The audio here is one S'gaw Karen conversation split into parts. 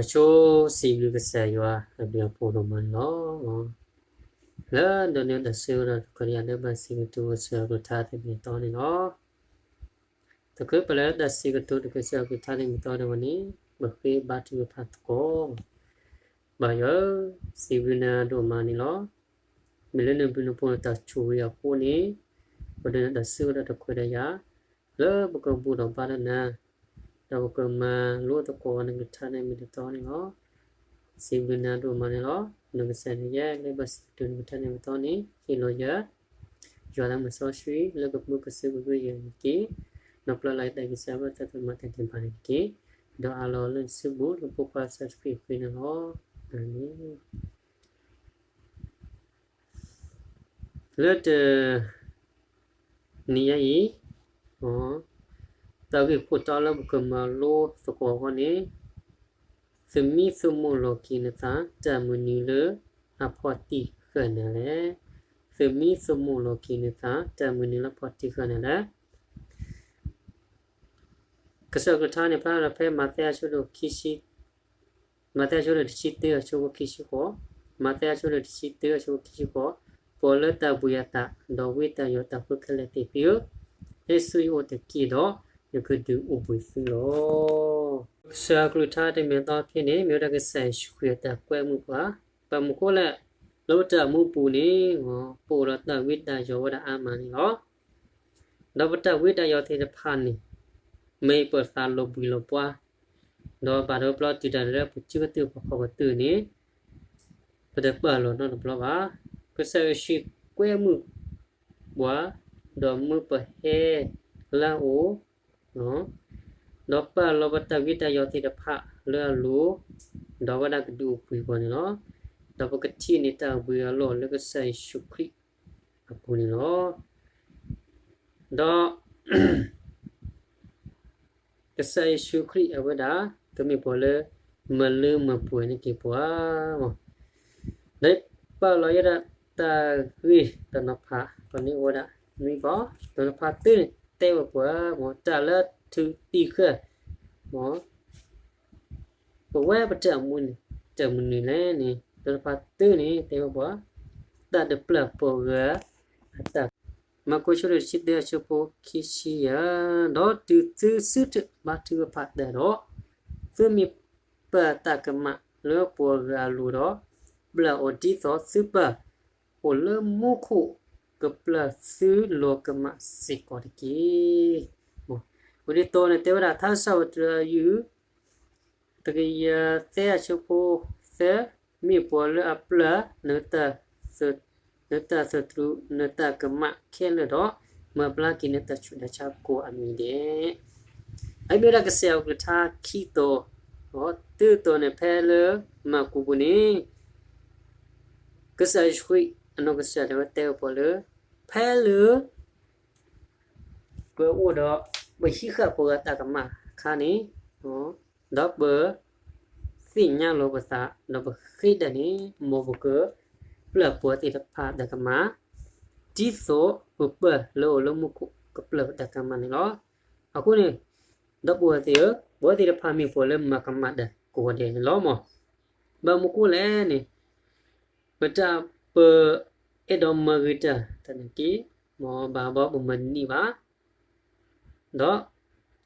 အဆိစံးဘျုးကစၢ်ယွၤအဘျုးအဖှိၣ်ဒိၣ်မးန့ၣ်လီၤ. လၢဒိးန့ၢ်တၢ်ဆၢကတီၢ်တခီဒ်ယၤလၢဘၣ်စံးကတိၤကစၢ်ယွၤကလုၢ်ကထါတမံၤအသီန့ၣ်လီၤ. တချုးပလဲၤလၢတၢ်စံးကတိၤတကစၢ်ယွၤကလုၢ်ကထါတမံၤအသီဒၣ်ဝဲန့ၣ် ပဃ့ဘါထုကဖၣ်သကိး. ပၢ်ယွၤဧၢ, စံးဘျုးနၤဒိၣ်မးန့ၣ်လီၤ. မ့ၢ်လၢနဘျုးနဖှိၣ်နတၢ်ဆိၣ်ဂ့ၤအဃိန့ၣ် ပဒိးန့ၢ်တၢ်ဆၢကတီၢ်တခီဒ်ယၤ လၢပကဘူၣ်ထီၣ်ဘါထီၣ်နၤ ဒီးပကမၤလိသကိးနကလုၢ်ကထါန့ၣ်မ့ၢ်တတီန့ၣ်လီၤ. စံးဘျုးနၤဒိၣ်မးန့ၣ်လီၤ. နကစၢ်န့ၣ်ယဲလၢဘၣ်စံးကတိၤနကလုၢ်ကထါန့ၣ်မ့ၢ်တတီန့ၣ် ဟ့ၣ်လီၤယၤ ယွၤလၢမုၢ်စီဆှံလၢကမူကစၢ်ကဂ့ၢ်ယဲၢ်န့ၣ်တက့ၢ်. နီၢ်ပျၢ်လီၤယတၢ်ဂံၢ်စၢ်ဘၣ်တၢ်ကမၤတၢ်ဒဲးဘးန့ၣ်တက့ၢ်. ဒီးအးလီၤလၢနစုပူၤလၢဖိခွါကစၢ်ယ့ၣ်ၡူးခရံာ်အဃ့န့ၣ်လီၤ. အၤမ့ၣ်. လၢတနံၤညါအံၤ တၢ်ဂ့ၢ်ခိၣ်တီလၢပကမၤလိသကိးအဂီၢ်န့ၣ် သုမံသုမိၣ်လီၤက့ၤနသး တၢ်မနုၤလၢအဖီၣ်တံၢ်ဃာ်နၤလဲၣ်. သုမံသုမိၣ်လီၤက့ၤနသး တၢ်မနုၤလၢအဖီၣ်တံၢ်ဃာ်နၤလဲၣ်. ကစၢ်ယွၤကလုၢ်ကထါန့ၣ် ဖျါလီၤဖဲမးသဲအဆၢဒိၣ်ခံဆံ မးသဲအဆၢဒိၣ်တဆံတၢ အဆၢဖိခံဆံဃိး, မးသဲအဆၢဒိၣ်တဆံတၢ အဆၢဖိခံဆံဃိး, ပှၤလၢတၢ်ဘှံးအသး ဒီးဝံတၢ်ယိးတၢ်ဃၢခဲလၢာ်သ့ၣ်သုဧၢ, ဟဲဆူယအိၣ်တက့ၢ်ဒီး ယကဒုးအိၣ်ဘှံးသုလီၤ. ကစၢ်ယွၤကလုၢ်ကထါတမံၤအသီတခီန့ၣ် မ့ၢ်ဝဲဒၣ်ကစၢ်ယ့ၣ်ၡူးခရံာ်အတၢ်ကွဲမုာ်ပှၤ, ဘၣ်မနုၤဃိလဲၣ်, လၢပတၢ်အိၣ်မူပူၤန့ၣ် ပအိၣ်ဒီးတၢ်ဝံတၢ်ယိးဝဲဒၣ်အါမးန့ၣ်လီၤ. ဒီးပတၢ်ဝံတၢ်ယိးသ့ၣ်တဖၣ်န့ၣ် မ့ၢ်ပသးလီၤဘှံးလီၤပှၤ, ဒီးဘၣ်ဒိပျီတုၤတၢ်လၢပစုကတၢၢ်ပခီၣ်ကတၢၢ်န့ၣ် ပတပာ်လီၤနီတဘျီဘၣ်. ကစၢ်ယ့ၣ်ၡူးကွဲမုာ်ပှၤ, ဒီးမၢပဟဲလၢအအိၣ်, ဒီးပာ်လီၤပတၢ်ဝံတၢ်ယိးသ့ၣ်တဖၣ်လၢအလိၤ, ဒီးဝဲဒၣ်ကဒုးအိၣ်ဘှံးပှၤန့ၣ်လီၤ. ဒီးပကထံၣ်န့ၢ်တၢ်ဘှံးအလီၢ်လၢကစၢ်ယ့ၣ်ၡူးခရံာ်အပူၤန့ၣ်လီၤ. ဒီး ကစၢ်ယ့ၣ်ၡူးခရံာ်အဝဲဒၣ် ကမ့ၢ်ပှၤလၢ မၤလၢမၤပှဲၤန့ၢ်က့ၤပှၤ, ဒီးပာ်လီၤယဲဒၣ်တၢ်ဂ့ၢ်တနီၤဖး ပန့ၢ်ဝဲဒၣ်နွံဘီ, တနီၤဖးတၢ်န့ၣ် တဲဝဲပှၤ မ်တၢ်လၢထုးတံၢ်ဃာ် မ် ပဝဲပတၢ်အိၣ်မူန့ၣ် တၢ်မနုၤလဲၣ်န့ၣ် တနီၤဖးတၢ်န့ၣ် တဲဝဲပှၤ တၢ်တပျၢ်ပှၤဂၤအတၢ် မၢ်ကူး အဆၢဒိၣ်တဆံတၢ အဆၢဖိခံဆံယဲၢ်, ဒီးတုၤသုစုထၢၣ်ဘါထုကဖၣ်တၢ်ဒီး, သုမ့ၢ်ပာ်တၢ်ကမၣ်လၢပှၤဂၤအလိၤဒီး, ပျၢ်အီၤဒ်သိးသုပၢ်အိၣ်လၢမူခိၣ်ကပျၢ်သုလီၤကမၣ်စ့ၢ်ကီးတက့ၢ်. အဃိဒ်သိးန့ၣ် တဲဝဲဒၣ် ထါစံးပတြၢၤအယုၢ် တကယၤသၢ အဆၢဖိသၢ, မ့ၢ်ပှၤလၢအပျၢ် နတၢ်သရူး နတၢ်ကမၣ်ခဲလၢာ်ဒီး, မၤဘျါက့ၤနတၢ်ဆူးတၢ်ဆါကိးအမံၤဒဲး. အမ့ၢ်ဝဲဒၣ်ကစၢ်ယွၤကလုၢ်ကထါခံတီၤ, တၢ်တီၤန့ၣ်ဖဲလၢမၢ်ကူးပူၤန့ၣ် ကစၢ်ယ့ၣ်ၡူးခရံာ်အနီၢ်ကစၢ်ဒၣ်ဝဲတဲဝဲပှၤလၢ ဖဲလၢ ပအိၣ်ဒီး ပဟံးဃာ်ပှၤဂၤတၢ်ကမၣ်အခါန့ၣ်, ဒီးပသ့ၣ်ညါလီၤပသး ဒီးပဃ့ဒၣ်န့ၣ် မ်ပကပျၢ်ပှၤသ့ၣ်တဖၣ်တၢ်ကမၣ်, ဒ်သိးပပၢ်လၢအိၣ်လၢမူခိၣ်ကပျၢ်ပတၢ်ကမၣ်န့ၣ်လီၤ. အဃိန့ၣ်, ဒီပုၢ်ဝဲၢ်သ့ၣ်ဧၢ, ပဝဲသ့ၣ်တဖၣ်မ့ၢ်ပှၤလၢမၤကမၣ်တၢ်ကိးဂၤဒဲးန့ၣ်လီၤမး. ဘၣ်မနုၤဃိလဲၣ်န့ၣ်, ပတၢ်ပ အဲၣ်ဒိးမၤဂ့ၤတၢ်တၢ်န့ၣ်က့, မ်ဘၣ်ဘီပမၤတန့ၢ်ဘၣ်, ဒီး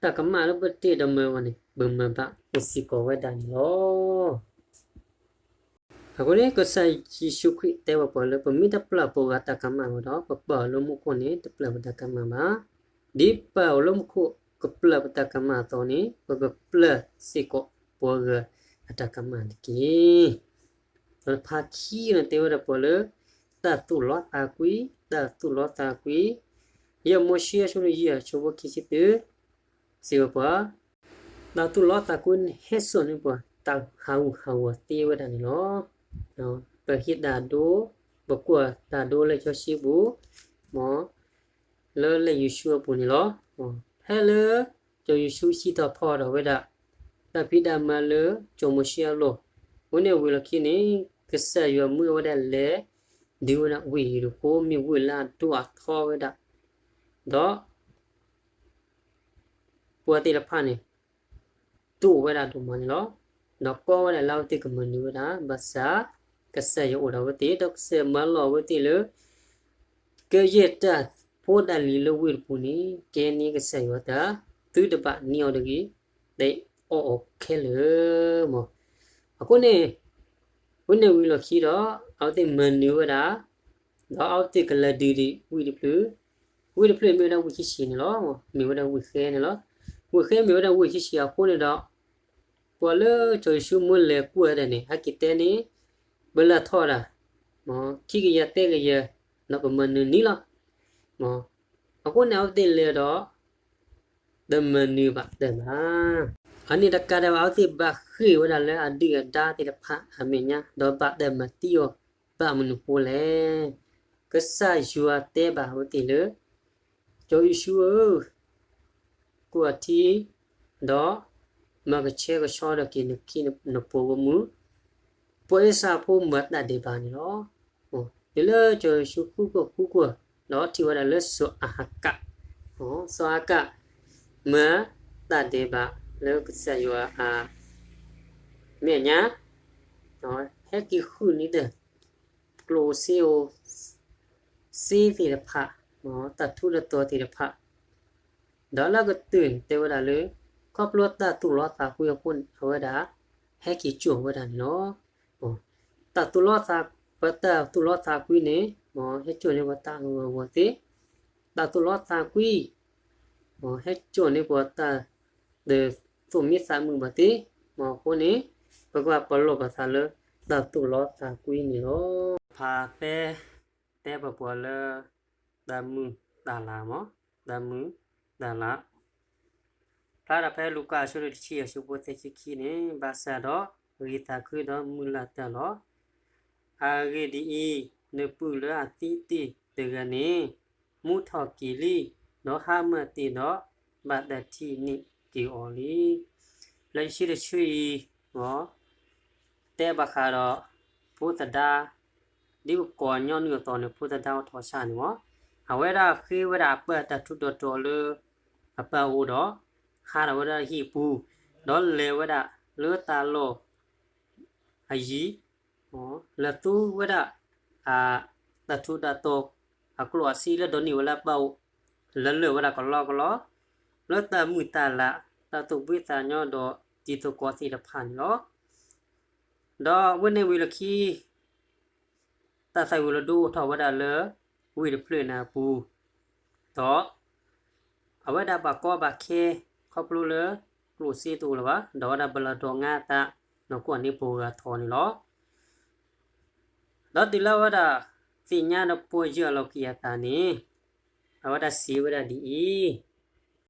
တၢ်ကမၣ်လၢပတအဲၣ်ဒိးမၤဝဲန့ၣ် ပမၤဘၣ်အိၣ်စ့ၢ်ကီးဝဲဒၣ်န့ၣ်လီၤ. အဃိန့ၣ် ကစၢ်ယ့ၣ်ၡူးခရံာ်တဲဝဲပှၤလၢ ပမ့ၢ်တပျၢ်ပှၤဂၤတၢ်ကမၣ်ဝဲဒီး ပပၢ်အိၣ်လၢမူခိၣ်န့ၣ် တပျၢ်ပတၢ်ကမၣ်ဘၣ်. ဒ်ပၢ်အိၣ်လၢမူခိၣ်ကပျၢ်ပတၢ်ကမၣ်အသိးန့ၣ် ပကပျၢ်စ့ၢ်ကီးပှၤဂၤအတၢ်ကမၣ်တက့ၢ်. ဒီးတဖၣ်ခံန့ၣ်တဲဝဲဒၣ်ပှၤလၢ တၢ်သူၣ်လီသးကွံ, တၢ်သူၣ်လီသးကွံ, ယဲၢ်မိၤၡ့အဆၢဒိၣ်ယဲၢ်အဆၢဖိခံဆံတၢ စံးဝဲပှၤ, တၢ်သူၣ်လီသးကွံန့ၣ်ဟဲစိာ်န့ၢ်ပှၤ တၢ်ဟးဂူာ်ဟးဂီၤသ့ဝဲဒၣ်န့ၣ်လီၤ. ပဟ့ၣ်တၢ်ဒိ, ပကွၢ်တၢ်ဒိလၢကၠီဆံပူၤ, မ် လၢလံာ်ယိၤၡူအပူၤန့ၣ်လီၤ. ဖဲလၢ စီၤယိၤၡူစံးထီၣ်ဖီၣ်ထီၣ်ဝဲဒၣ် တၢ်ဖံးတၢ်မၤလၢစီၤမိၤၡ့အလီၢ်, အဃိန့ၣ်ဝံၤလီၢ်ခံန့ၣ် ကစၢ်ယွၤမၢဝဲဒၣ်လဲၤ ဒုးဝဲဒၣ်ဝ့ၢ်ယရံၣ်ခိၣ် မ့ၢ်ဝ့ၢ်လၢအဒိၣ်အထီဝဲဒၣ်, ဒီး ပှၤသ့ၣ်တဖၣ်န့ၣ် ဒိၣ်ဝဲဒၣ်ဒိၣ်မးန့ၣ်လီၤ. ဒီးကိးဝဲဒၣ်လၢအဝဲသ့ၣ်ကမၤနၢၤဝဲဒၣ်, ဘၣ်ဆၣ်ကစၢ်ယွၤအိၣ်ဒီးအဝဲသ့ၣ်, ဒီးကစၢ်ယွၤမၢလီၤအဝဲသ့ၣ်လၢ ကယဲၢ်တၢ်ဖိတၢ်လံၤလၢဝ့ၢ်တပူၤန့ၣ်, ကဲန့ၢ်ကစၢ်ယွၤတၢ်, သုတဘၣ်န့ၢ်အီၤတဂ့ၤ, တအီၣ်အီၤခဲလၢာ်မး. အဃိန့ၣ် ဝဲန့ၣ်ဝံၤလီၢ်ခံဒီး အဝဲသ့ၣ်မၤနၢၤဝဲဒၣ်, ဒီးအဝဲသ့ၣ်ကလဲၤဒုးဒံးဝ့ၢ်တဖျၢၣ်, ဝ့ၢ်တဖျၢၣ်မ့ၢ်ဝဲဒၣ်ဝ့ၢ်ခံဆံန့ၣ်လီၤ. မ့ၢ်ဝဲဒၣ်ဝ့ၢ်ဃဲန့ၣ်လီၤ. ဝ့ၢ်ဃဲမ့ၢ်ဝဲဒၣ်ဝ့ၢ်ခံဆံအဃိန့ၣ်ဒီး ပှၤလၢစီၤယိၤၡူမၢလဲၤကွၢ်ဒၣ်န့ၣ် ဟဲက့ၤတဲန့ၣ်, ပလၢထီၣ်ဒၣ် ခံကယၤသၢကယၤ, ဒီးပမၤနၢၤန့ၣ်လီၤ. အဃိန့ၣ်အဝဲသ့ၣ်လဲၤဒီး တမၤနၢၤဘၣ်တၢ်ဘၣ်. အန့ၣ်တကးဒံးဘၣ် အဝဲသ့ၣ်ဘၣ်ဃ့ၢ်ဝဲဒၣ်လၢအဒုၣ်အဒါသ့ၣ်တဖၣ်အမဲာ်ညါ, ဒီးဘၣ်တၢ်မၤသံအီၤ, ဘၣ်မနုၤအဃိလဲၣ်. ကစၢ်ယွၤတဲဘၣ်အဝဲသ့ၣ်လၢ စီၤယိၤၡူဧၢ, ကွၢ်ထံ, ဒီးမၤကဆှဲကဆှီဒီးက့ၤနခ့နပှၤဂီၢ်မုၢ်, ပှၤအံၣ်စရ့လးဖိမၤတၢ်ဒဲးဘးန့ၣ်လီၤ. တုၤလၢစီၤယိၤၡူဃုကွၢ်ဃုကွၢ်, ဒီးထံၣ်ဝဲဒၣ်လၢစီၤအၤဟကၣ်, စီၤအၤဟကၣ် မၤတၢ်ဒဲးဘးလၢကစၢ်ယွၤအမဲာ်ညါ, ဟဲက့ၤဃုန့ၢ်တၢ် ကျိၣ်စ့ဧိၤ, စ့သ့ၣ်တဖၣ်, တၢ်ထူးတၢ်တီၤသ့ၣ်တဖၣ်, ဒီးလၢကတၢၢ်န့ၣ်တဲဝဲဒၣ်လၢ ခီဖျိတၢ်သူၣ်လီသးကွံအဃိန့ၣ် အဝဲဒၣ် ဟဲက့ၤစိာ်ဝဲဒၣ်န့ၣ်လီၤ. တၢ်သူၣ်လီသး, ပတၢ်သူၣ်လီသးကွံန့ၣ် ဟဲစိာ်န့ၢ်ပှၤတၢ်အဂီၤအဂီၤသ့, တၢ်သူၣ်လီသးကွံ ဟဲစိာ်န့ၢ်ပှၤတၢ် ဒီးသူၣ်မံသးမုာ်ဘၣ်သ့, အဃိန့ၣ် ပကဘၣ်ပလီၢ်ပသးလၢတၢ်သူၣ်လီသးကွံန့ၣ်လီၤ. ဖးဖဲ တဲပပှၤလၢ တၢ်မုာ်တၢ်လၤမး, တၢ်မုာ်တၢ်လၤ ဖျါဒၣ်ဖဲလူၤကၣ်အဆၢဒိၣ်တဆံအဆၢဖိသၢဆံခံန့ၣ်, ဘၣ်ဆၣ်ဒီးဂ့ၤသးခုဒီးမုၢ်လၢ်တၢ်လီၤ. အဂ့ၢ်ဒ်အံၤ, နပုၢ်လၢအသံတ့ၢ်တဂၤန့ၣ် မူထီၣ်က့ၤလံ, ဒီးဟါမၢ်တ့ၢ်ဒီး ဘၣ်တၢ်ထံၣ်န့ၢ်က့ၤအီၤလံ. လၢယဆံတဆၢအံၤ တဲဘၣ်ဃးဒီး ဖိသဒါ ဒ်ပကိးညီနုၢ်အသိးန့ၣ် ဖိသဒါအိၣ်ထီၣ်ဆၣ်န့ၣ်မး, အဝဲဒၣ်ဃ့ဝဲဒၣ်အပၢ်တၢ်ထူးတၢ်တီၤလၢ အပၢ်အအိၣ်ဒီး ဟးထီၣ်ဝဲဒၣ်ဟံၣ်ပူၤ, ဒီးလဲၤဝဲဒၣ်လၢတၢ်လီၢ် အယံၤ လဲၤသူဝဲဒၣ် တၢ်ထူးတၢ်တီၤ အကျိၣ်အစ့လၢဒိးန့ၢ်ဝဲလၢပၢ်အိၣ် လၢလၢာ်ဝဲဒၣ်ကလီကလီ လၢတၢ်မုာ်တၢ်လၤ တၢ်သူၣ်ဖှံသးညီဒီးတံၤသကိးသ့ၣ်တဖၣ်န့ၣ်လီၤ. ဒီးဝဲန့ၣ်ဝံၤလၢခံ တၢ်သၣ်ဝံၤလီၤဒိအိၣ်ထီၣ်ဝဲဒၣ်လၢ ဝ့ၢ်တဖျၢၣ်န့ၣ်အပူၤ, ဒီး အဝဲဒၣ်ဘၣ်ကီဘၣ်ခဲ ခီဖျိလၢ ကျိၣ်စ့တအိၣ်လၢၤဘၣ်, ဒီးအဝဲဒၣ်ဘၣ်လီၤဒိးငါအသး နီၢ်ကီၢ်န့ၣ်ပှၤဂၤထီၣ်န့ၣ်လီၤ. ဒီးတုၤလၢအဝဲဒၣ် သ့ၣ်ညါဒီးပီၢ်ယၢ်အလီၢ်က့ၤအသးန့ၣ် အဝဲဒၣ်စံးဝဲဒၣ်ဒ်အံၤ,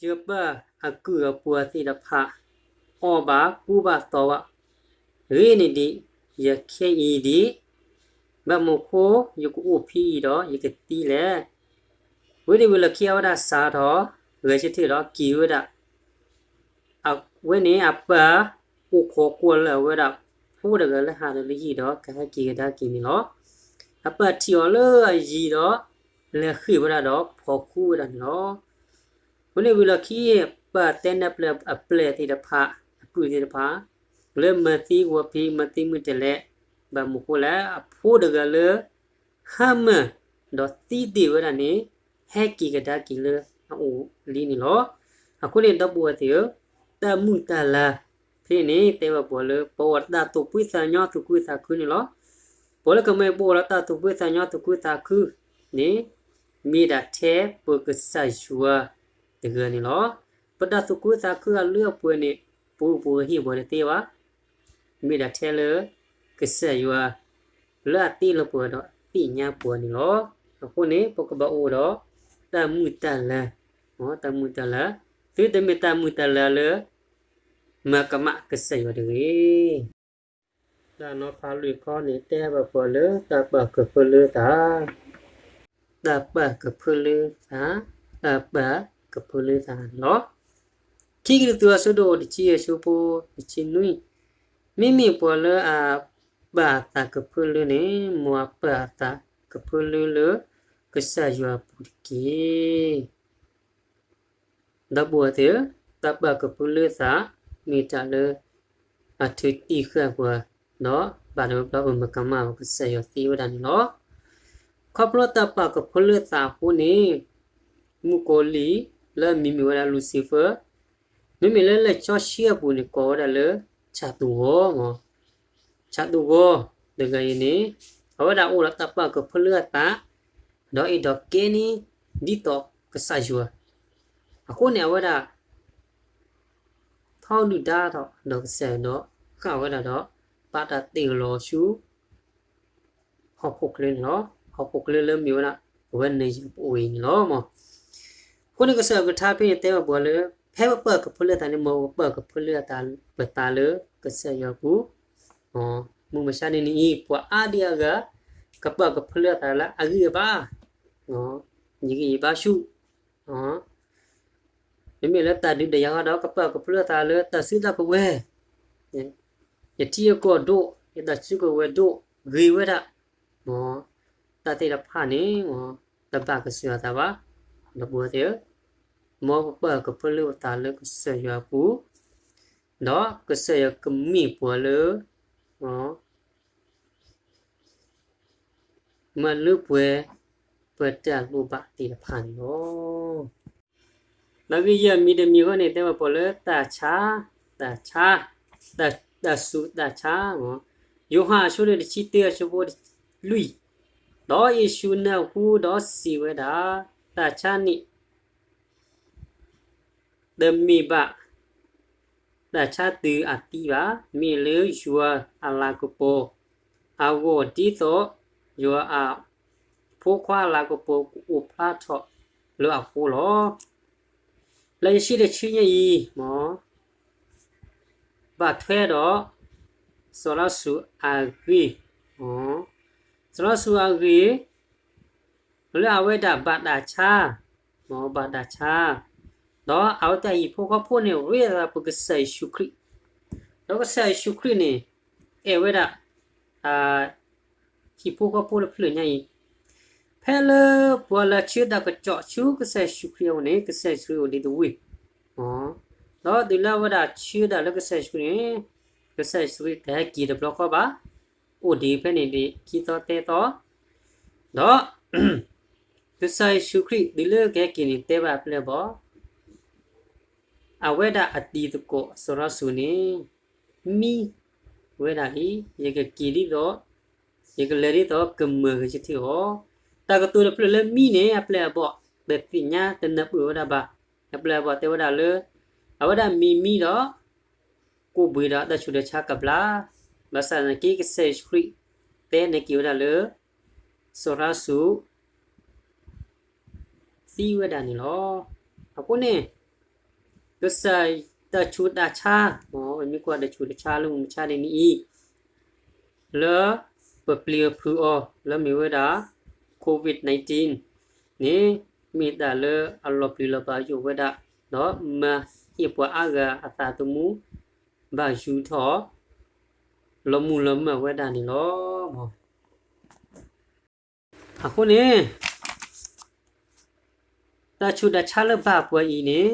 ယပၢ်အကုၢ်အပှၤသ့ၣ်တဖၣ် အီၣ်ဘၣ်ကူဘၣ်သိးဘၣ်, ဂ့ၤန့ၢ်ဒံး ယခဲအံၤဒံး, ဘၣ်မနုၤဃိ ယကအိၣ်ဖဲအံၤဒီး ယကသံလဲၣ်. ဝဲန့ၣ်ဝံၤလၢခံအဝဲဒၣ်စးထီၣ် ဂဲၤဆၢထၢၣ်ဒီးက့ၤဝဲဒၣ် အဝဲန့ၣ်အပၢ် အိၣ်ခိးကွၢ်လၢအဝဲဒၣ် ဖိတဂၤလၢဟးဒီးလၢဟံၣ်ဒီးကဟဲက့ၤကဒါက့ၤန့ၣ်လီၤ. အပၢ်ထံၣ်အီၤလၢအယံၤဒီး လဲၤဃ့ၢ်ဝဲဒၣ်ဒီးဖီၣ်ဃူဝဲဒၣ်န့ၣ်လီၤ. ဝဲန့ၣ်ဝံၤလီၢ်ခံ ပၢ်တဲနၢ်ပၢၢ်အပျဲၢ်သ့ၣ်တဖၣ် အကုၢ်သ့ၣ်တဖၣ် လၢမၤသံဝဲဖဲမၤသံမုၢ်တလဲး ဘၣ်မနုၤဃိလဲၣ် အဖိတဂၤလၢ ဟါမၢ် ဒီးသံဒ့ၣ်ဝဲဒၣ်န့ၣ် ဟဲက့ၤကဒါက့ၤလၢအအိၣ်လံန့ၣ်လီၤ. အဃိန့ၣ် ဒီပုၢ်ဝဲၢ်သ့ၣ်ဧၢ, တၢ်မုာ်တၢ်လၤဖဲန့ၣ် တဲဘၣ်ပှၤလၢ ပအိၣ်ဒီးတၢ်သူၣ်ဖှံသးညီသူၣ်ခုသးခုန့ၣ်လီၤ. ပှၤလၢကမ့ၢ်ပအိၣ်ဒီးတၢ်သူၣ်ဖှံသးညီသူၣ်ခုသးခုန့ၣ် မ့ၢ်ဒၣ်ထဲပကစၢ်ယွၤတဂၤန့ၣ်လီၤ. ပတၢ်သူၣ်ခုသးခုအလုၢ်အပှ့ၤန့ၣ် ပဂုၢ်ပဂဟံၣ်ပှၤတသ့ဘၣ်. မ့ၢ်ဒၣ်ထဲလၢ ကစၢ်ယွၤ လၢအတ့လီၤပှၤဒီးသ့ၣ်ညါပှၤန့ၣ်လီၤ. အဃိန့ၣ် ပကဘၣ်အိၣ်ဒီး တၢ်မုာ်တၢ်လၤ, တၢ်မုာ်တၢ်လၤ, သုတမ့ၢ်တၢ်မုာ်တၢ်လၤလၢ မၤကမၣ်ကစၢ်ယွၤတဂ့ၤ. တၢ်နီၤဖးလွံၢ်ခီန့ၣ် တဲဘၣ်ပှၤလၢတၢ်ပာ်ကဖၢလၢသး, တၢ်ပာ်ကဖၢလၢသး, တၢ်ပာ်ကဖၢလၢသးန့ၣ်လီၤ. ခံကရံၣ်သူးအဆၢဒိၣ်တဆံအဆၢဖိတဆံနွံ, မ့မ့ၢ်ပှၤလၢအပာ်သးကဖၢလၢန့ၣ် မ်အပာ်အသးကဖၢလၢလၢကစၢ်ယွၤအပူၤတက့ၢ်. ဒီပုၢ်ဝဲၢ်သ့ၣ်ဧၢ, တၢ်ပာ်ကဖၢလၢသး, မ့ၢ်တၢ်လၢ အထုးတံၢ်ဃာ်ပှၤ, ဒီးဘၣ်တဘျီပမၤကမၣ်ဘၣ်ကစၢ်ယွၤသ့ဝဲဒၣ်န့ၣ်လီၤ. ခီဖျိတၢ်ပာ်ကဖၢလၢအသးအဃိန့ၣ်, မုၣ်ကီၤလံၢ်လၢအမံၤမ့ၢ်ဝဲဒၣ် Lucifer, မ့မ့ၢ်လၢလံာ်စီဆှံအပူၤန့ၣ် ကိးဝဲဒၣ်လၢ ဆၣ်သူၣ်ဂီၤ, ဆၣ်သူၣ်ဂီၤ တဂၤအံၤန့ၣ်, အဝဲဒၣ်အိၣ်ဒီးတၢ်ပာ်ကဖၢလၢအသး, ဒီးအဲၣ်ဒိးကဲန့ၢ်ဒ်သိးကစၢ်ယွၤ, အဃိန့ၣ် အဝဲဒၣ် ထီဒုၣ်ဒါထီၣ်ဒီးကစၢ်ယွၤဒီး ဃၣ်ဝဲဒၣ်ဒီး ဘၣ်တၢ်တ့ၢ်လီၤဆူ ဟီၣ်ခိၣ်ချၢန့ၣ်လီၤ. ဟီၣ်ခိၣ်ချၢလၢမ့ၢ်ဝဲဒၣ် ပဝဲနယၤပအိၣ်အံၤန့ၣ်လီၤ. အဃိန့ၣ် ကစၢ်ယွၤကထါဖဲန့ၣ်တဲဘၣ်ပှၤလၢ ဖဲပပာ်ကဖၢလၢအသးန့ၣ် မ်ပပာ်ကဖၢလၢအသးပသးလၢကစၢ်ယွၤအပူၤ, မုၢ်မဆါတနံၤအံၤ ပှၤအါဒံအါဂၤ ကပာ်ကဖၢလၢအသးလၢအဂံၢ်အဘါ, ယဂံၢ်ယဘါဆူၣ်, မ့မ့ၢ်လၢတၢ်ဒုးတၢ်ယၤဃီဒီး ကပာ်ကဖၢလၢအသးလၢတၢ်စုတၢ်ကဝဲၤ, ယထံယကီၢ်ဒိၣ်, ယတၢ်စုကဝဲၤဒိၣ်, ဂ့ၤဝဲဒၣ်, မ်တၢ်သ့ၣ်တဖၣ်န့ၣ် မ်တဘၣ်ကစၢ်ယွၤအသးဘၣ်. ဒီပုၢ်ဝဲၢ်သ့ၣ်ဧၢ, မ်ပပာ်ကဖၢလၢပသးလၢကစၢ်ယွၤအပူၤ, ဒီးကစၢ်ယွၤကမ့ၢ်ပှၤလၢ မၤလၢပှဲၤ ပတၢ်လိၣ်ဘၣ်သ့ၣ်တဖၣ်န့ၣ်လီၤ. ဒီးဂ့ၢ်ယဲၢ်မံၤတမံၤအဂီၢ်န့ၣ် တဲဘၣ်ပှၤလၢတၢ်ဆါ, တၢ်ဆါ, တၢ်ဆူးတၢ်ဆါ, ယိၤဟၣ်အဆၢဒိၣ်တဆံတၢ အဆၢဖိလွံၢ်, ဒီးယ့ၣ်ၡူးနၢ်ဟူဒီးစံးဝဲဒၣ်, တၢ်ဆါန့ၣ် တမ့ၢ်ဘၣ် တၢ်ဆါတုၤအသံဘၣ်, မ့ၢ်လၢယွၤအလၤကပီၤ အဂီၢ် ဒ်သိးယွၤအဖိခွါအလၤကပီၤကအိၣ်ဖျါထီၣ်လၢအဃိလီၤ. လၢယဆံတဆံညါအံၤ, မ် ဘၣ်ထွဲဒီး စီၤလါစရူးအဂ့ၢ်, စီၤလါစရူးအဂ့ၢ် လၢအဝဲဒၣ်ဘၣ်တၢ်ဆါ, မ်ဘၣ်တၢ်ဆါ, ဒီးအဝဲတၢ်ဟံၣ်ဖိဃီဖိန့ၣ် ရ့သးပကစၢ်ယ့ၣ်ၡူးခရံာ်, ဒီးကစၢ်ယ့ၣ်ၡူးခရံာ်န့ၣ် အဲၣ်ဝဲဒၣ် ဟံၣ်ဖိဃီဖိတဖျၢၣ်ညါအံၤ, ဖဲလၢပှၤလၢဆှၢတၢ်ကစီၣ်ဆူကစၢ်ယ့ၣ်ၡူးခရံာ်အအိၣ်န့ၣ် ကစၢ်ယ့ၣ်ၡူးခရံာ်အိၣ်ဒံးတဝ့ၢ်, ဒီးတုၤလၢအဝဲဒၣ်ဆှၢဒၣ်လၢကစၢ်ယ့ၣ်ၡူးခရံာ်န့ၣ် ကစၢ်ယ့ၣ်ၡူးခရံာ်တဟဲက့ၤတဘျီဃီဘၣ်, အိၣ်ဒံးဖဲန့ၣ်ဒံးခံသီသၢသီ, ဒီး ကစၢ်ယ့ၣ်ၡူးခရံာ်တုၤလၢကဟဲက့ၤန့ၣ် တဲဘၣ်အပျဲၢ်အဘီၣ် အဝဲဒၣ်အတံၤသကိးစီၤလါစရူးန့ၣ် မံဝဲဒၣ်လံ, ယကက့ၤဒ်သိး ယကလဲၤဒ်သိးကမၤဂဲၤဆၢထၢၣ်အီၤ, တၢ်ကတိၤတဖျၢၣ်လၢမံန့ၣ် အပျဲၢ်အဘီၣ် တသ့ၣ်ညါတနၢ်ပၢၢ်ဝဲဒၣ်ဘၣ်, အပျဲၢ်အဘီၣ်တဲဝဲဒၣ်လၢ အဝဲဒၣ်မ့ၢ်မံဒီး ကိးဘှံးဒီးတၢ်ဆူးတၢ်ဆါကဘျါ, ဘၣ်ဆၣ်သနာ်က့ ကစၢ်ယ့ၣ်ၡူးခရံာ် တဲန့ၢ်က့ၤဝဲဒၣ်လၢ စီၤလါစရူး သံဝဲဒၣ်န့ၣ်လီၤ. အဃိန့ၣ် ကစၢ်တၢ်ဆူးတၢ်ဆါ, မ်ပမ့ၢ်ကွၢ်တၢ်ဆူးတၢ်ဆါလၢမုၢ်မဆါတနံၤအံၤ လၢပပျံၤပဖုးအီၤ လၢမ့ၢ်ဝဲဒၣ် COVID nineteen န့ၣ် မ့ၢ်တၢ်လၢအလီၤပျံၤလီၤဘၣ်ယိၣ်ဝဲဒၣ်, ဒီးမၤဟ့ၣ်ပှၤအါဂၤအသးသမူ ဘၣ်ယူၤထီၣ် လီၤမုၢ်လီၤမၢ်ဝဲဒၣ်န့ၣ်လီၤ. အဃိန့ၣ် တၢ်ဆူးတၢ်ဆါလၢဘၣ်ပှၤအံၤန့ၣ်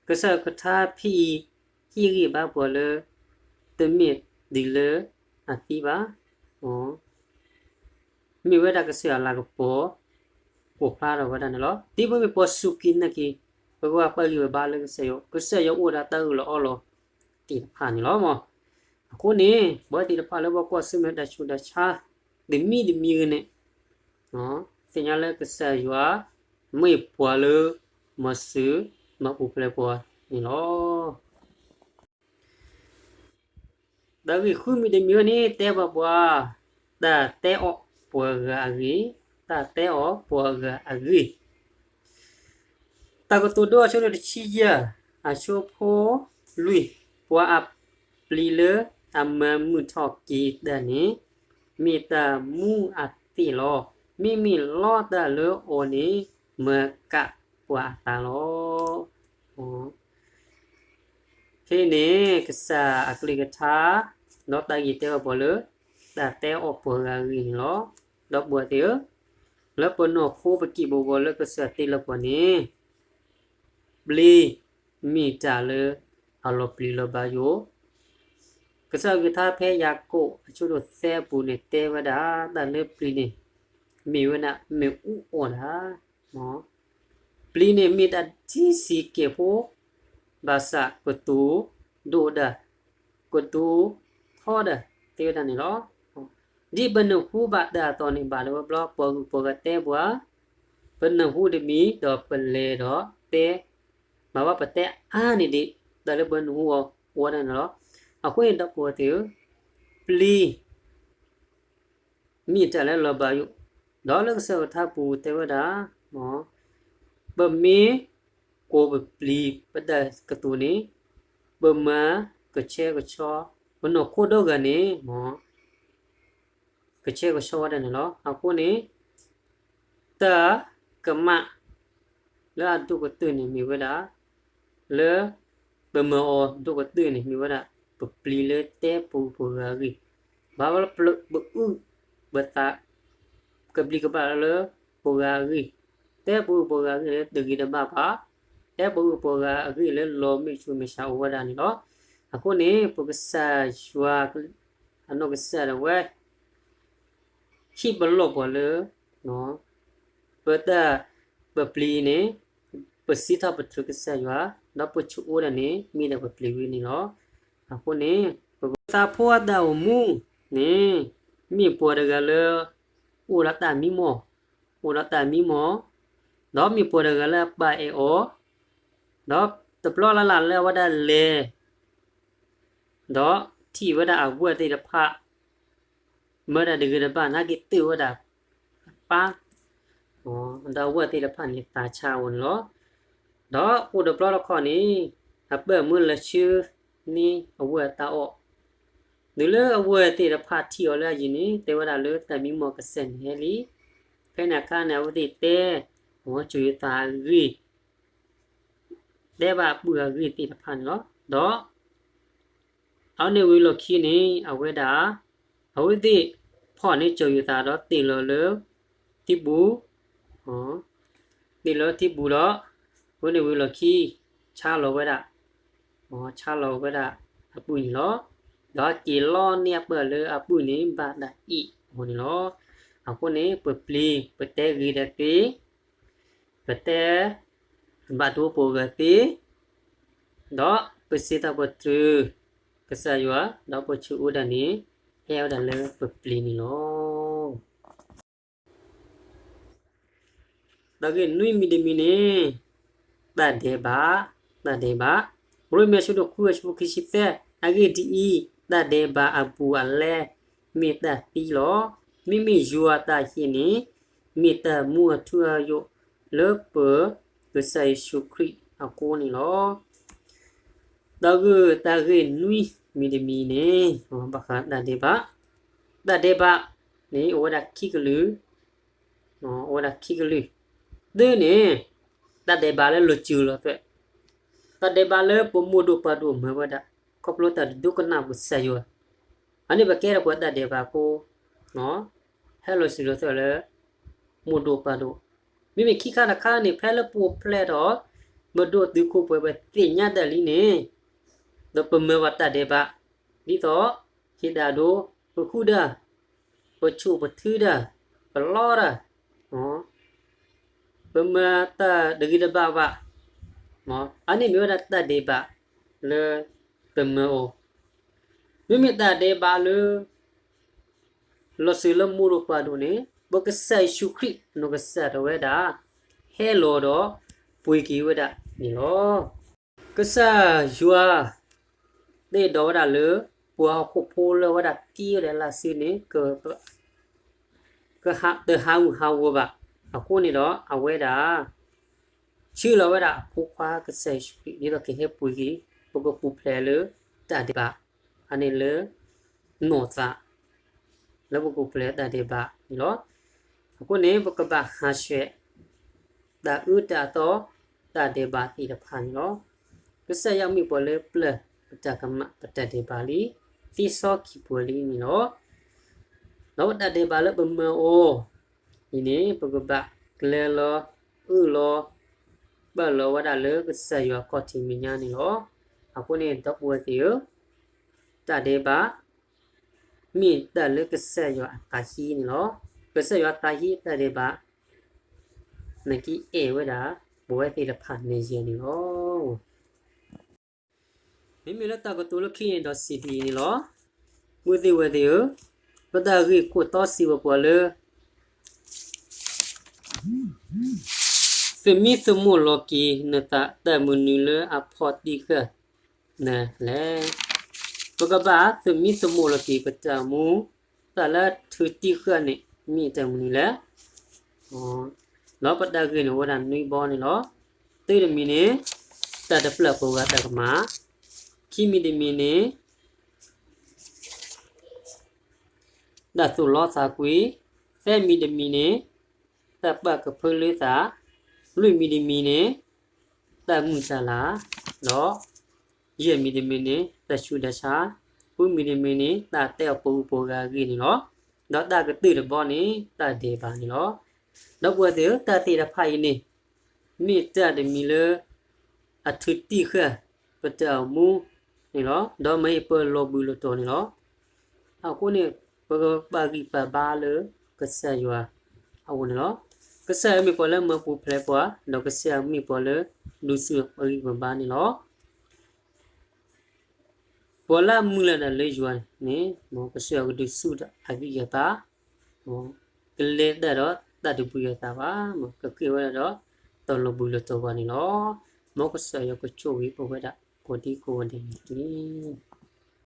ကစၢ်ကထါဖဲအံၤ ဟ့ၣ်ဂံၢ်ဘါပှၤလၢ တမ့ၢ်တုၤလၢအသံဘၣ်, မ့ၢ်ဝဲဒၣ်ကစၢ်ယွၤအလၤကပီၤ အိၣ်ဖျါထီၣ်ဝဲဒၣ်န့ၣ်လီၤ. ဒ်ပမ့ၢ်ပှၤစူၢ်က့ၤနာ်က့ၤ ပကဘၣ်ပာ်ဂံၢ်ပဘါလၢကစၢ်ယွၤ, ကစၢ်ယွၤအိၣ်ဒီးတၢ်အၢၣ်လီၤအီလီၤသ့ၣ်တဖၣ်န့ၣ်လီၤ. အဃိန့ၣ် ပဝဲသ့ၣ်တဖၣ်လၢပကွၢ်ဆၢၣ်မဲာ်တၢ်ဆူးတၢ်ဆါ တမံၤတမံၤဂ့ၤန့ၣ် သ့ၣ်ညါလၢကစၢ်ယွၤ မ့ၢ်ပှၤလၢ မၤစၢၤမၤပူၤဖျဲးပှၤန့ၣ်လီၤ. တၢ်ဂ့ၢ်ဃုမံၤတမံၤဝဲန့ၣ် တဲဘၣ်ပှၤ တၢ်တဲအီၣ်ပှၤဂၤအဂ့ၢ်, တၢ်တဲအီၣ်ပှၤဂၤအဂ့ၢ်. တၢ်ကတိၤဒိအဆၢဒိၣ်တဆံယဲၢ် အဆၢဖိလွံၢ်, ပှၤအပျံၤလၢအမၤမုာ်ထီၣ်က့ၤတၢ်န့ၣ် မ့ၢ်တၢ်မူအသ့ၣ်လီၤ. မ့မ့ၢ်လီတၢ်လၢအီၤန့ၣ် မၤကၣ်ပှၤအသးလီၤ. ဖဲန့ၣ် ကစၢ်အကလုၢ်ကထါ ဒီးတၢ်ဂ့ၢ်တဲဘၣ်ပှၤလၢ တၢ်တဲအီၣ်ပှၤဂၤအဂ့ၢ်န့ၣ်လီၤ. ဒီပုၢ်ဝဲၢ်သ့ၣ်ဧၢ, လၢပနီၢ်ခိပကံၢ်ပဂီၤလၢကစၢ်တ့လၢပှၤန့ၣ် ပျ့ၤ မ့ၢ်တၢ်လၢအလီၤပျံၤလီၤဘၣ်ယိၣ်. ကစၢ်အကလုၢ်ကထါဖဲယၤကိာ်အဆၢဒိၣ်သၢအပူၤန့ၣ် တဲဝဲဒၣ် တၢ်လၢပျံၤန့ၣ် မ့ၢ်ဝဲဒၣ်မ့ၣ်အူအီၣ်တၢ် ပျံၤန့ၣ်မ့ၢ်တၢ်ထံဆံးကဲးဖိ, ဘၣ်ဆၣ်ကတိၤဒိၣ်ဒၣ်, ကတိၤထီဒၣ် တဲဝဲဒၣ်န့ၣ်လီၤ. ဒ်ပနၢ်ဟူဘၣ်တၢ်အသိးန့ၣ် ဘၣ်လၢဝဲဘျီ ပှၤဂုၤပှၤဂၤတဲပှၤ, ပနၢ်ဟူတမံၤ ဒီးပလဲၤဒီးတဲ, ဘၣ်ဝဲပတဲအါန့ၢ်ဒံး တၢ်လၢပနၢ်ဟူအီၤအိၣ်ဝဲဒၣ်န့ၣ်လီၤ. အဃိန့ၣ်ဒီပုၢ်ဝဲၢ်သ့ၣ်ဧၢ, ပျံၤ မ့ၢ်တၢ်လၢလီၤဘၣ်ယိၣ်, ဒီးလၢကစၢ်ယွၤကလုၢ်ကထါပူၤတဲဝဲဒၣ်, ပမ့ၢ်ကိးပပျံၤပတၢ်ကတိၤန့ၣ်, ပမၤကဆှဲကဆှီ, ပနီၢ်ခိဒီဂၤန့ၣ် ကဆှဲကဆှီဝဲဒၣ်န့ၣ်လီၤ. အဃိန့ၣ် တၢ်ကမၣ်လၢအဒိၣ်ကတၢၢ်န့ၣ်မ့ၢ်ဝဲဒၣ် လၢပမၤအီၤဒိၣ်ကတၢၢ်န့ၣ် မ့ၢ်ဝဲဒၣ် ပပျံၤလၢတဲပှၤဂုၤပှၤဂၤအဂ့ၢ်, ဘၣ်ဝဲလၢပအုၣ်ပသး ကဘျံးကဘျၣ်လၢပှၤဂၤအဂ့ၢ်, တဲပှၤဂုၤပှၤဂၤအဂ့ၢ်လၢတဂ့ၤတဘၣ်ဘၣ်, တဲပှၤဂုၤပှၤဂၤအဂ့ၢ်လၢလီၤမုၢ်ဆူမဲာ်ဆှးအိၣ်ဝဲဒၣ်န့ၣ်လီၤ. အဃိန့ၣ် ပကစၢ်ယွၤ အနီၢ်ကစၢ်ဒၣ်ဝဲ ဟ့ၣ်ပလီၢ်ပှၤလၢ ပတၢ်ပပျံၤအံၤန့ၣ် ပစံးထီၣ်ပတြၢၤကစၢ်ယွၤ, ဒီးပဆိၣ်အၢဒၣ်န့ၣ် မ့ၢ်ဒၣ်ပပျံၤဝဲန့ၣ်လီၤ. အဃိန့ၣ် ပကသးဖိအတၢ်အိၣ်မူန့ၣ် မ့ၢ်ပှၤတဂၤလၢ အိၣ်ဒီးတၢ်မံမီၢ်, အိၣ်ဒီးတၢ်မံမီၢ်, ဒီးမ့ၢ်ပှၤတဂၤလၢအပၢ်အဲၣ်အီၤ, ဒီးတဘျီလၢ်လၢ်လၢအဝဲဒၣ်လဲၤ ဒီးထံၣ်ဝဲဒၣ်အဝဲၢ်သ့ၣ်တဖၣ် မၢဒၣ်တဂ့ၤတဘၣ် နာ်က့ၤတၢၢ်ဝဲဒၣ်အပၢ်, ဒီးအဝဲၢ်သ့ၣ်တဖၣ်န့ၣ် သးဆါအီၤန့ၣ်လီၤ. ဒီးအိၣ်တဘျီတခီၣ်န့ၣ် အပၢ်မၢလဲၤဆှၢန့ၢ်အဝဲၢ်အတၢ်အီၣ်, တုၤလၢအဝဲၢ်သ့ၣ်တဖၣ်ထံၣ်အီၤလၢအယံၤန့ၣ် တဲဝဲဒၣ်လၢတၢ်မံမီၢ်ကစၢ်န့ၣ်ဟဲလံ. ဖဲန့ၣ်အခါန့ၣ် အဝဲသ့ၣ်တဲ အဝဲကၠိၤယိၤသးအဂ့ၢ် တဲဘၣ်အပုၢ်အဂ့ၢ်သ့ၣ်တဖၣ်န့ၣ်လီၤ. ဒီး အဝဲန့ၣ်ဝံၤလီၢ်ခံန့ၣ် အဝဲဒၣ် အဝဲသ့ၣ်ဖီၣ်န့ၢ်ကၠိၤယိၤသးဒီးတ့ၢ်လီၤလၢ ထံပူၤ, တ့ၢ်လီၤလၢထံပူၤဒီး အဝဲန့ၣ်ဝံၤလီၢ်ခံ ဆါလီၤဝဲဒၣ် ဆါလီၤဝဲဒၣ်အပုၢ်န့ၣ်လီၤ. ဒီးက့ၤလီန့ၢ်အပၢ်လၢအပုၢ်န့ၣ် ဘၣ်တၢ်အ့ၣ်အီၤန့ၣ်လီၤ. အဃိန့ၣ် ပပျံၤ ပတဲဂ့ၤဒီးသ့, ပတဲဘၣ်ဒိပှၤဂၤသ့, ဒီးပစံးထီၣ်ပတြၢၤကစၢ်ယွၤ, ဒီးပဆိၣ်အၢဒၣ်န့ၣ် ဟဲဝဲဒၣ်လၢပပျံၤန့ၣ်လီၤ. တၢ်ဂ့ၢ်နွံမံၤတမံၤန့ၣ် တၢ်ဒဲးဘး, တၢ်ဒဲးဘး, ရိမ့ၤအဆၢဒိၣ်ဃုအဆၢဖိခံဆံသၢ, အဂ့ၢ်ဒ်အံၤ, တၢ်ဒဲးဘးအဘူးအလဲ မ့ၢ်တၢ်သံလီၤ. မ့မ့ၢ်ယွၤအတၢ်ဟ့ၣ်န့ၣ် မ့ၢ်တၢ်မူအထူအယိာ်လၢပကစၢ်ယ့ၣ်ၡူးခရံာ်အဃိန့ၣ်လီၤ. တၢ်ဂ့ၢ်, တၢ်ဂ့ၢ်နွံမံၤတမံၤန့ၣ် ဘၣ်ဃးတၢ်ဒဲးဘး, တၢ်ဒဲးဘးန့ၣ် အိၣ်ဝဲဒၣ်ခံကလုာ်, အိၣ်ဝဲဒၣ်ခံကလုာ်, တၢန့ၣ် တၢ်ဒဲးဘးလၢလီၤစၢၤလီၤသွဲၣ်, တၢ်ဒဲးဘးလၢပမိၢ်ဒိၣ်ပၢ်ဒိၣ်မၤဝဲဒၣ် ခီဖျိတၢ်တဒိကနၣ်ပကစၢ်ယွၤ, အန့ၣ်ပကဲထီၣ်ပှၤတၢ်ဒဲးဘးဖိ ဟဲလီၤစၢၤလီၤသွဲၣ်လၢ မိၢ်ဒိၣ်ပၢ်ဒိၣ်, မ့မ့ၢ်ခံခါတခါန့ၣ် ဖဲလၢပအိၣ်ဖျဲၣ်ထီၣ် ပဒိၣ်တုာ်ခိၣ်ပှဲၤပသ့ၣ်ညါတၢ်လံန့ၣ် ဒီးပမၤဝဲတၢ်ဒဲးဘး, ဒ်သိး ဟ့ၣ်ဒၣ်ဒိ ပဃုဒၣ်, ပဆိၣ်ပထုဒၣ်, ပလီတၢ်, ပမၤတၢ်တဂ့ၤတဘၣ်ဘၣ်, အန့ၣ်မ့ၢ်ဝဲဒၣ်တၢ်ဒဲးဘးလၢပမၤအီၤ, မ့မ့ၢ်တၢ်ဒဲးဘးလၢ လီၤစၢၤလၢမိၢ်ဒိၣ်ပၢ်ဒိၣ်န့ၣ် ပကစၢ်ယ့ၣ်ၡူးခရံာ်နီၢ်ကစၢ်ဒၣ်ဝဲဒၣ် ဟဲလီၤဒီးပှ့ၤက့ၤဝဲဒၣ်န့ၣ်လီၤ. ကစၢ်ယွၤ တအဲၣ်ဒိးဝဲဒၣ်လၢ ပှၤဟီၣ်ခိၣ်ဖိလၢအဝဲဒၣ်သံဝဲဒၣ်လၢ်စုန့ၣ် ကဟး, တဟးဂူာ်ဟးဂီၤဘၣ်. အဃိန့ၣ်ဒီး အဝဲဒၣ် ဆှၢလီၤဝဲဒၣ်အဖိခွါကစၢ်ယ့ၣ်ၡူးခရံာ် ဒ်သိးကဟဲပှ့ၤက့ၤ ပကပူၤဖျဲးလၢတၢ်ဒဲးဘး, အန့ၣ်လၢ နီၢ်သး လၢပကပူၤဖျဲးတၢ်ဒဲးဘးန့ၣ်လီၤ. အဃိန့ၣ် ပကဘၣ်ဟးဆှဲး တၢ်အၢတၢ်သီ တၢ်ဒဲးဘးသ့ၣ်တဖၣ်န့ၣ်လီၤ. ကစၢ်ယွၤမ့ၢ်ပှၤလၢပျၢ်ပတၢ်ကမၣ်ပတၢ်ဒဲးဘးလံ, သ့စီက့ၤပှၤလံန့ၣ်လီၤ. ဒီးတၢ်ဒဲးဘးလၢပမၤအီၤအံၤန့ၣ် ပကဘၣ်ကျဲၤလီၤ အၢၣ်လီၤ ပာ်လီၤဝဲဒၣ်လၢကစၢ်ယွၤခီၣ်ထံးမဲာ်ညါန့ၣ်လီၤ. အဃိန့ၣ် ဒီပုၢ်ဝဲၢ်သ့ၣ်ဧၢ, တၢ်ဒဲးဘး မ့ၢ်တၢ်လၢကစၢ်ယွၤအသးဟံးန့ၣ်လီၤ. ကစၢ်ယွၤအသးဟံးတၢ်ဒဲးဘး နကအဲၣ်ဝဲဒၣ် ပဝဲသ့ၣ်တဖၣ်န့ၣ်ယဲၢ်န့ၣ်လီၤ. မ့မ့ၢ်လၢတၢ်ကတိၤလၢခံန့ၣ်ဒီးစံးဒ်အံၤန့ၣ်လီၤ. ပုၢ်သ့ၣ်ဝဲၢ်သ့ၣ်ဧၢ, ပတၢ်ဂ့ၢ်ခိၣ်တီစံးဝဲပှၤလၢ သမံသမိးလီၤက့ၤနသးတၢ်မနုၤလၢအဖီၣ်တံၢ်ဃာ်နၤလဲၣ်. ပကဘၣ်သမံသမိးလီၤက့ၤပတၢ်အိၣ်မူ, တၢ်လၢထုးတံၢ်ဃာ်န့ၣ် မ့ၢ်တၢ်မနုၤလဲၣ်. ဒီးပတၢ်ဂ့ၢ်န့ၣ်အိၣ်ဝဲဒၣ်နွံဘီန့ၣ်လီၤ. တၢတမံၤန့ၣ် တၢ်တပျၢ်ပှၤဂၤတၢ်ကမၣ်, ခံမံၤတမံၤန့ၣ် တၢ်သူၣ်လီသးကွံ, သၢမံၤတမံၤန့ၣ် တၢ်ပာ်ကဖၢလၢသး, လွံၢ်မံၤတမံၤန့ၣ် တၢ်မုာ်တၢ်လၤ, ဒီးယဲၢ်မံၤတမံၤန့ၣ် တၢ်ဆူးတၢ်ဆါ, ဃုမံၤတမံၤန့ၣ် တၢ်တဲအီၣ်ပှၤဂုၤပှၤဂၤအဂ့ၢ်န့ၣ်လီၤ. ဒီးတၢ်ကတၢၢ်တဘီန့ၣ် တၢ်ဒဲးဘးန့ၣ်လီၤ. ဒီပုၢ်ဝဲၢ်သ့ၣ်ဧၢ, တၢ်သ့ၣ်တဖၣ်အံၤန့ၣ် မ့ၢ်တၢ်တမံၤလၢ အထုးတံၢ်ဃာ်ပတၢ်အိၣ်မူန့ၣ်လီၤ. ဒီးမ့ၢ်ပလီၤဘှံးလီၤတီၤန့ၣ်လီၤ. အဃိန့ၣ် ပကပာ်ဂံၢ်ပာ်ဘါလၢကစၢ်ယွၤအအိၣ်န့ၣ်လီၤ. ကစၢ်ယွၤမ့ၢ်ပှၤလၢမၢပူၤဖျဲးပှၤ, ဒီးကစၢ်ယွၤမ့ၢ်ပှၤလၢဒုးဆူၣ်ပဂံၢ်ပဘါန့ၣ်လီၤ. ပှၤလၢအမုၢ်လၢ်တၢ်လၢယွၤန့ၣ် မ်ကစၢ်ယွၤကဒုးဆူၣ်ဒီးအဂံၢ်အဘါ, မ်ကလဲၤတၢ်ဒီးတၢ်တဘှံးအသးဘၣ်, မ်ကကဲဝဲဒၣ်ဒီးတၢ်လီၤဘှံးလီၤတီၤဘၣ်န့ၣ်လီၤ. မ်ကစၢ်ယွၤကဆိၣ်ဂ့ၤပဝဲဒၣ်ကိးဒံကိးဂၤဒဲးန့ၣ်တက့ၢ်.